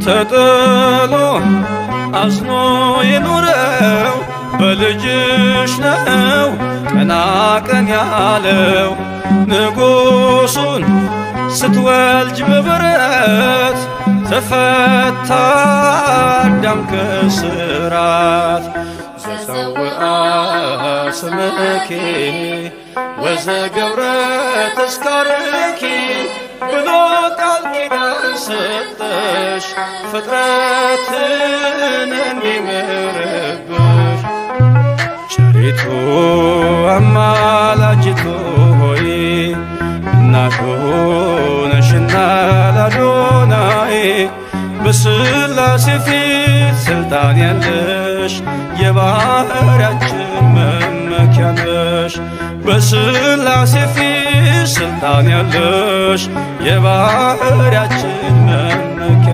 ተጥሎ አዝኖ የኖረው በልጅሽ ነው ቀና ቀን ያለው። ንጉሱን ስትወልጅ በበረት ተፈታ አዳም ከስራት። ዘፀውአ ስምኪ ወዘገብረ ተስካርኪ ብሎ ቃል ኪዳን ሰጠሽ ፍጥረትን እንዲምርብሽ። ቸሪቱ አማላጅቱ ሆይ፣ እናቱ ነሽና ላዶናይ፣ በስላሴ ፊት ስልጣን ያለሽ የባህርያችን መመኪያ ነሽ። በስላሴ ፊት ስልጣን ያለሽ የባህርያችን መመኪያ።